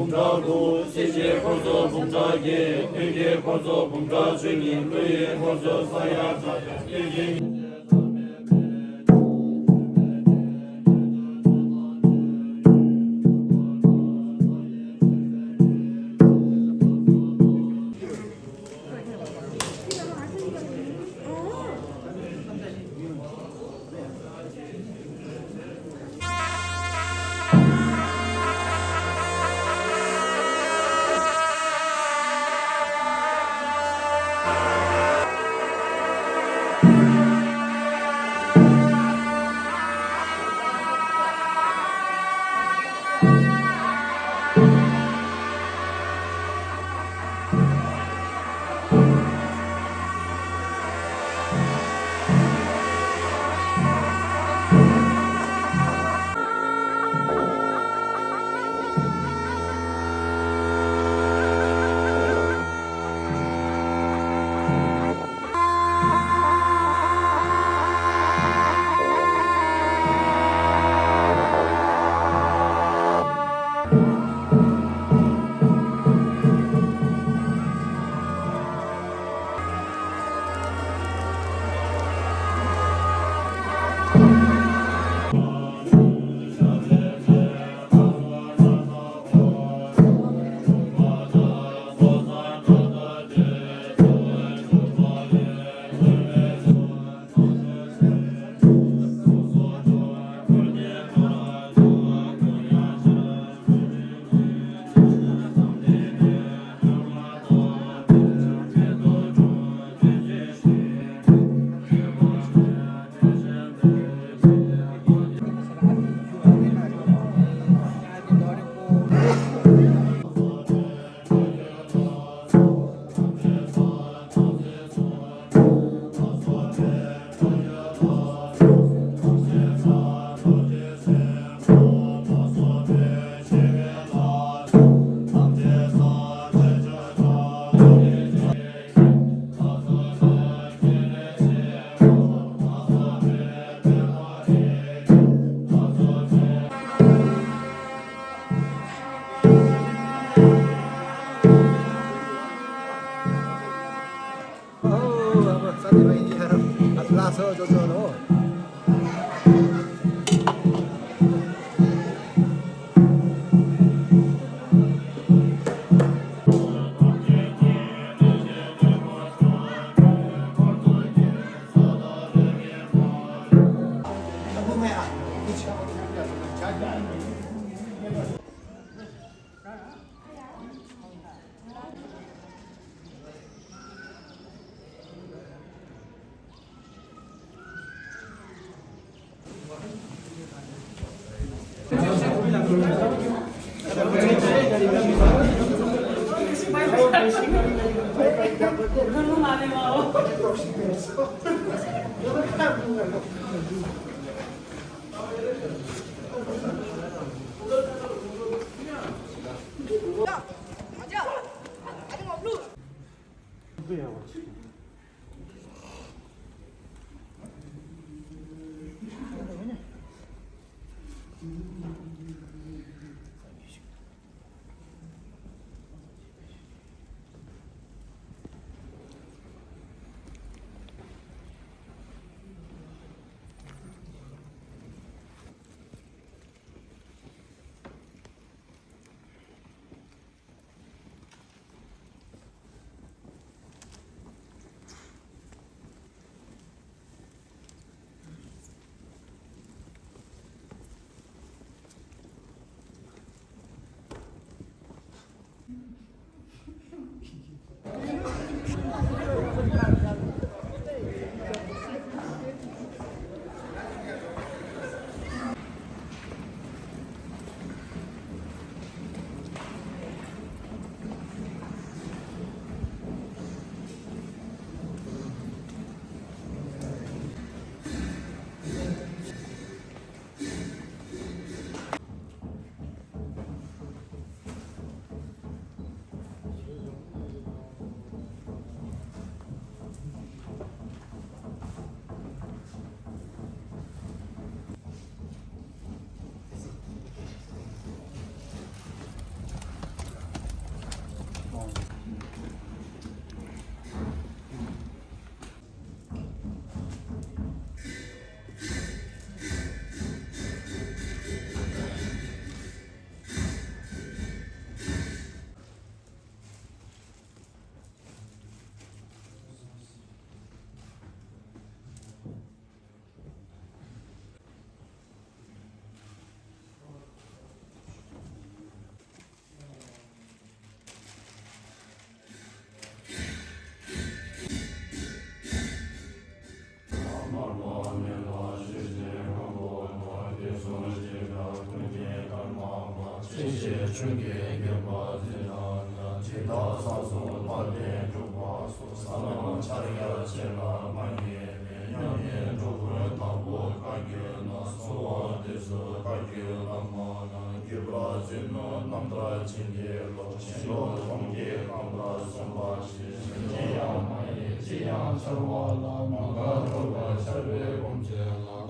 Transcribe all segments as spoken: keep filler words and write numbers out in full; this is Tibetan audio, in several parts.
འབུམ་ཕྲག་དྲུག། སྲིད་ཞིའི་འཁོར་ཚོགས་འབུམ་ཕྲག་བརྒྱད། མཐུན་རྐྱེན་འཁོར་ཚོགས་འབུམ་ཕྲག་བཅུ་གཉིས། ཀླུ་ཡི་འཁོར་ཚོགས་ས་ཡ་ཕྲག་བདུན།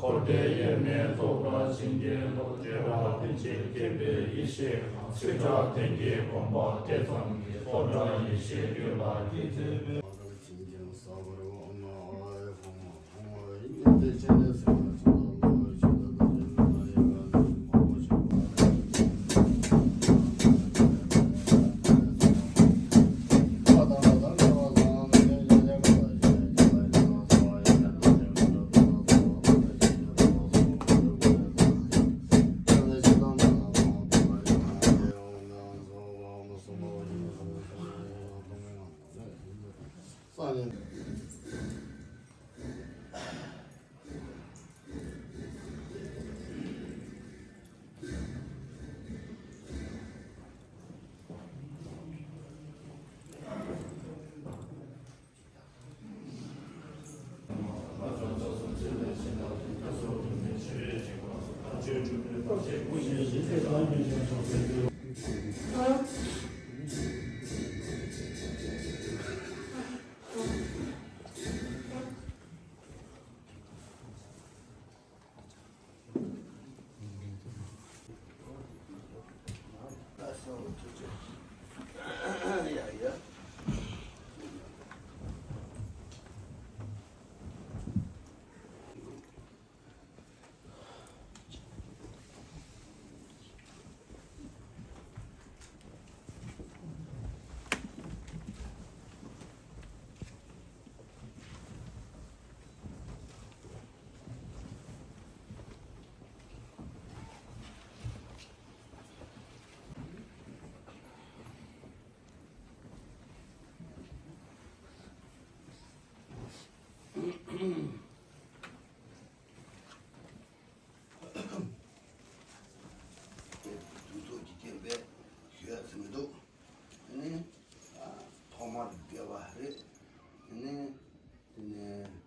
འཁོར་འདས་ཡེ་མེད་རྫོགས་པ་ཆེན་པོའི་བློ། བདེ་བ་ལྷན་ཅིག་སྐྱེས་པའི་ཡེ་ཤེས་ཁམས། ཆོས་གྲགས་ལྡན་གྱི་དགོངས་པ་དེ་ཙམ་གྱིས། རྟོག་བྲལ་ཡེ་ཤེས་རྒྱུད་ལ་སྐྱེས་ཚེ། དུས་ཚོད་ཀྱི་རྐྱེན་པས་ཞུ་ཡ་ཚིག་མི་འདུག་ཨ་ནི་ཐོག་མར་དགེ་བ་རེད། ཨ་ནི་དེ་ནས་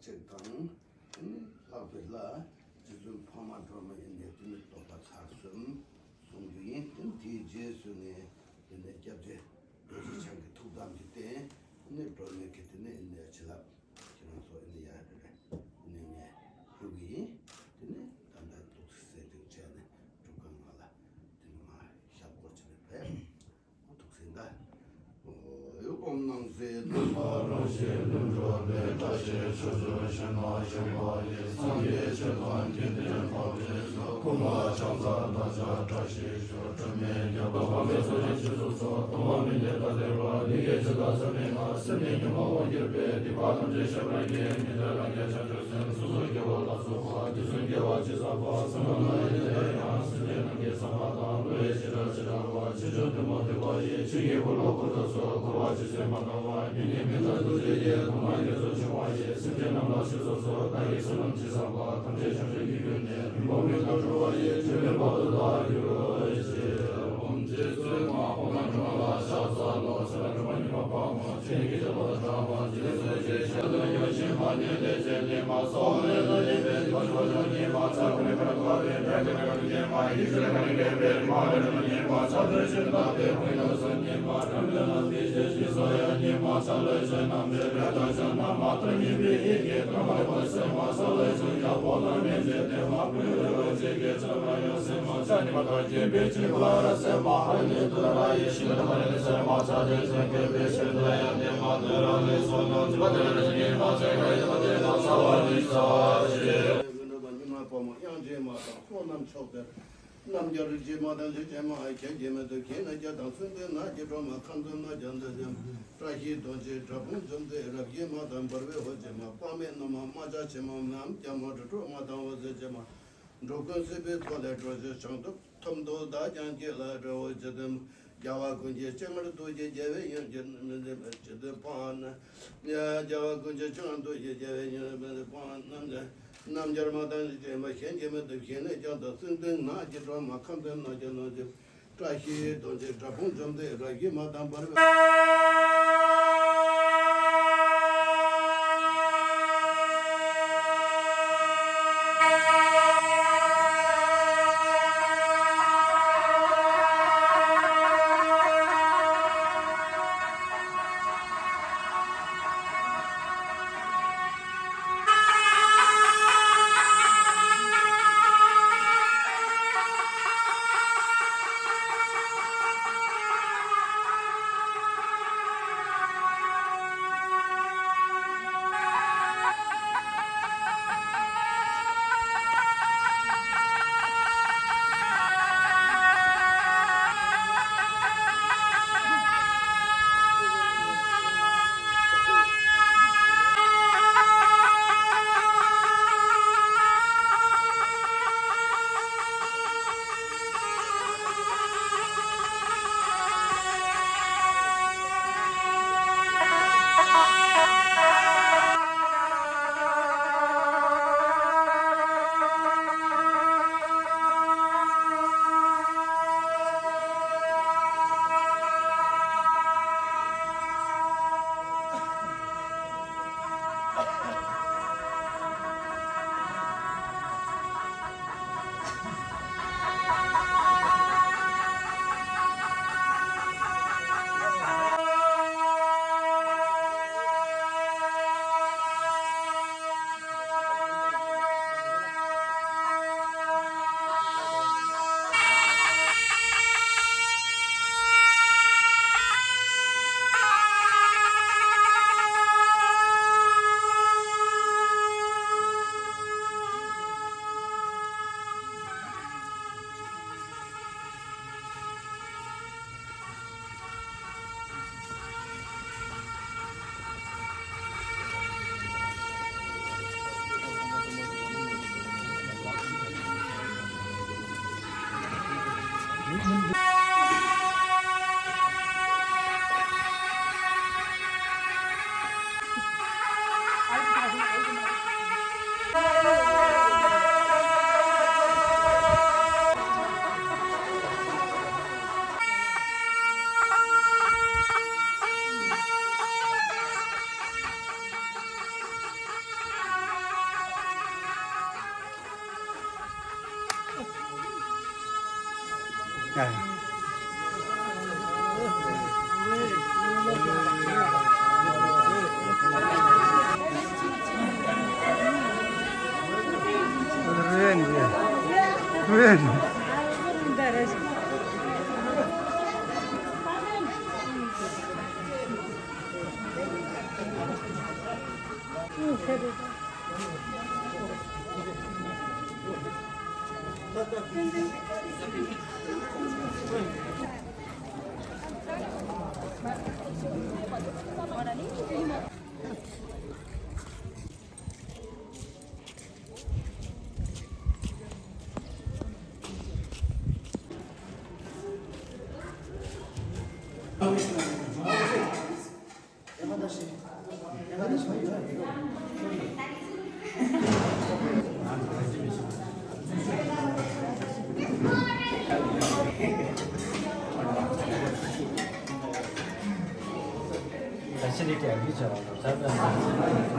ཚིག་དང་། དེ་ནས་ལྷག་པའི་ལ། རྗེ་བཙུན་འཕགས་མ་སྒྲོལ་མ་ཡིན་ནས་དེ་ནས་བསྟོད་པ་ཚར་གསུམ་གསུང་རྒྱུ་ཡིན། དེ་ནས་དེའི་རྗེས་སུ་ནས་དེ་ནས་སྐྱབས་རྗེ་རྡོ་རྗེ་འཆང་གི་ཐུགས་དམ་གྱི་རྟེན། དེ་ནས་སྒྲོལ་མའི་གི་དེ་ནས་ཨེ་ནས་བྱིན་རླབས་ཁྱེད་རང་ཚོ་ཨེ་ནས་ཡར་རེ་རེ་ཨེ་ནས་ངས་ཕུལ་གི་ཡིན། དེ་ནས་ད་ལྟ་ཐུགས་སེམས་གཏིང་བྱས་ནས་སྒྲུབ་ཁང་ནང་ལ་དེ་ནས་མར་ཞབས་སྐོར་བྱེད་པའི་ཕེབས། ཐུགས་སེམས་ད། ཨོ་ཡོ། ཨོཾ་སྣང་སྲིད་རྣམ་པར་རང་བཞིན་ལྷུན་གྲུབ་པའི། བཀྲ་ཤིས་ཕྱོགས་བཅུར་བཞུགས་ན་བཞུགས་པ་ཡི། སངས་རྒྱས་ཆོས་དང་དགེ་འདུན་ཕག་གྲུའི་ཚོགས། སྐུ་ལ་ཕྱག་འཚལ་བདག་ཅག་བཀྲ་ཤིས་ཤོག་སྒྲོལ་མའི་རྒྱལ་པོ་དཔག་མེད་ཚོགས་ཀྱིས་སྤྱི་གཙུག་གསོལ། སྟོང་པ་མི་འགྱུར་ཐ་དད་པ། ལས་ཀྱི་ཇི་ལྟར་མཚན་མེད་ལ། སེམས་ཉིད་ཉོན་མོངས་དབང་གྱུར་པའི། སྡིག་པ་ཐམས་ཅད་ཤེས་པར་གྱིས། ཉན་ཐོས་རང་རྒྱལ་བྱང་ཆུབ་སེམས། སོ་སོར་རྒྱལ་བ་ལ་སོགས་པ། དུས་གསུམ་རྒྱལ་བ་ཇི་ཙམ་པ། གསུངས་པ་ན་ཡི་དེ་ཡང་། སེམས་ཅན་རྣམས་ཀྱི་བསམ་པ་དང་། བསླུ་བའི་ཞེ་སྡང་ཇི་ལྟ་བ། ཕྱིན་ཅི་ལྡོག་མི་ལྡོག་པ་ཡི། ཆོས་ཀྱི་འཁོར་ལོ་བསྐོར་དུ་གསོལ། འཁོར་བ་ཇི་སྲིད་མ་དག་པ། མྱ་ངན་མི་འདའ་ཐུགས་རྗེ་ཡིས། ཐོག་མར་རྒྱ་མཚོ་ཆེན་པོ་ཡི། སེམས་ཅན་རྣམས་ལ་ཞེས་སོགས་སོ། བདག་གི་སེམས་རྣམས་ཇི་ཙམ་པ། ཐམས་ཅད་བྱང་ཆུབ་ཀྱི་རྒྱུ་ནི། རིན་པོ་མེ་ལྟར་གྲོལ་བ་ཡི། ཆོས་ཀྱི་དཔལ་དུ་བདག་གྱུར་ཅིག་ཨོཾ་རྗེ་བཙུན་མ་འཕགས་མ་སྒྲོལ་མ་ལ་ཕྱག་འཚལ་ལོ། ཚེ་རབས་སྒྲོན་མ་མྱུར་བ་འཕགས་མ། ཆོས་ཉིད་ཀྱི་རྒྱལ་པོ་དང་འདྲ་བ། འཇིག་རྟེན་གསུམ་མགོན་ཆེན་ཞི་བ་ལྷུན་གྱིས་ཤིང་རྟ་ཉིད་ལས་བྱེད་ཉི་མ། ས་འོག་ལས་ལ་ཡིན་པའི་ཐོག་མཆོག་ཏུ་ཉི་མ། ཚེ་འཁོར་མི་འཕོ་བའི་འབྲས་བུ་རིགས་ཉི་མ། ཡེ་ཤེས་ལས་ཁམས་ཀྱི་རིག་པའི་མ་རིག་ཉི་མ། ཆགས་དོན་ཤིན་ཏུ་དག་པའི་ཧཱུྃ་ཡང་གསུམ་ཉི་མ། སྒྲ་མེད་ལམ་གྱི་ཤེས་བཞིན་སོ་ཡང་ཉི་མ། ཆགས་བློའི་ཆོས་རྣམས་ལས་འབྲས་དང་ཞེན་དང་མ་དག་གཉིས་པའི་ཡིད་ཀྱིས་སྒྲོལ་མ་ཡོངས་སེམས་མ། ས་བླའི་ཆོས་ཀྱང་འཕོ་ལམ་མེད་བྱེད་དེ་མ། ཀུན་རིག་རོ་གཅིག་གི་ཆགས་པ་ཡོངས་སེམས་མ། ཆ་ཉི་མ་དང་བརྒྱན་པའི་ཆོས་ལ་རབ་སེམས་མ། ཧ་ལས་དུ་ར་ཡེ་ཤེས་ལས་ཁམས་ཀྱི་རིག་སེམས་མ། ཆགས་བྲལ་ཆོས་སྐྱེ་བའི་ཆོས་ལ་ཡང་དེ་མ་དོན་རང་ལས་སོ་ནམ། བྱིས་པ་དེ་ལ་རིག་གཉིས་མ་ཚད་ཁ་ཡི་མ་དེ་དང་ས་བ་ནི་ས་ཞེས། ཀུན་འགྲོ་པ་ཉི་མ་དཔའ་མོ་དབྱངས་ཅན་མ་དང་ལྷོ་ནམ་ཕྱོགས་དེར། རྣམ་རྒྱལ་རིག་བྱེད་མ་དང་རྗེ་བྱེད་མ། ཁྱེད་ཀྱིས་མི་ཐུབ་ཁྱེད་ནི་རྒྱལ་དང་། གསུང་སྟེང་ན་རྗེ་སྒྲོལ་མ། ཁམས་གསུམ་ན་རྒྱལ་མཚན་ཆེན། བཀྲ་ཤིས་རྡོ་རྗེ་དྲག་པོ་འཇོམས་མཛད། རབ་བརྒྱུད་མ་དང་འབར་བའི་འོད་ཅན་མ། དཔག་མེད་སྣང་མ་རྨ་བྱ་ཆེན་མོ། མི་འམ་རྒྱལ་མོ་རི་ཁྲོད་མ་དང་འོད་ཟེར་ཅན་མ། འགྲོ་ཀུན་སྲིད་པའི་མཚོ་ལས་སྒྲོལ་ཕྱིར་བྱང་ཐོབ། ཐོབ་འདོད་བདག་ཀྱང་སྐྱེ་ལ་སྒྲོལ་བར་བྱེད་དོ། རྒྱལ་བ་ཀུན་གྱི་སྤྱན་སྔར་ཐུགས་རྗེ་རྒྱལ་བའི་ཡུམ་གྱི་མི་འཛིན་པར་བྱེད་དོ། སྤང་ན། རྒྱལ་བ་ཀུན་གྱི་སྤྱན་སྔར་ཐུགས་རྗེ་རྒྱལ་བའི་ཡུམ་གྱི་མི་འཛིན། སྤང་ན། རྣམ་རྒྱལ་མ་དང་རྗེ་བྱེད་མ། ཁྱེད་ཀྱིས་མི་ཐུབ་ཁྱེད་ནི་རྒྱལ་དང་། གསུང་སྟེང་ན་རྗེ་སྒྲོལ་མ། ཁམས་གསུམ་ན་རྒྱལ་མཚན་ཆེན། བཀྲ་ཤིས་རྡོ་རྗེ་དྲག་པོ་འཇོམས་མཛད། རབ་བརྒྱུད་མ་དང་འབར་བའི། Facility a bit of